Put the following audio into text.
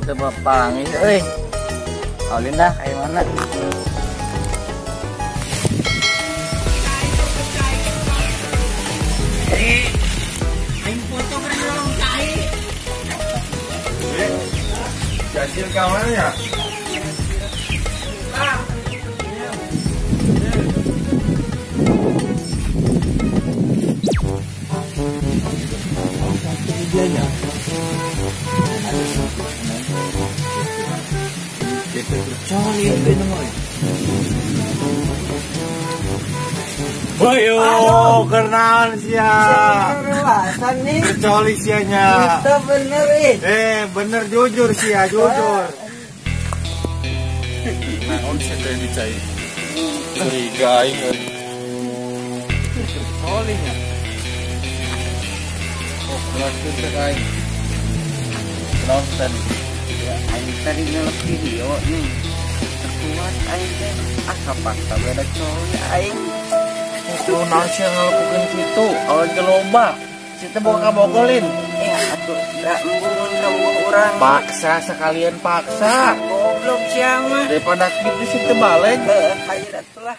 Teu papanggih euy. Aulin dah kayak mana? Aing foto keur nyolong cai. Jajil ka mana ya? Boyo, kenalan sia. Kecuali sianya. Itu bener eh. Bener jujur sia, jujur. Nah, on sih teh dicai. Curiga aing. Kecualinya. Oh, kelas teh aing. Kenapa tadi? Ya, aing tadi ngelep video nih. Terkuat aing teh. Ah, kapaksa beda coli aing. Lu naon sih ngelakukan gitu, awal ke loba, kita bawa kabogolin. Ya, atuh da embungun kamu urang. Paksa sekalian paksa. Goblok sia mah. Daripada gitu sih teu balik. Heeh, hayu atuh lah.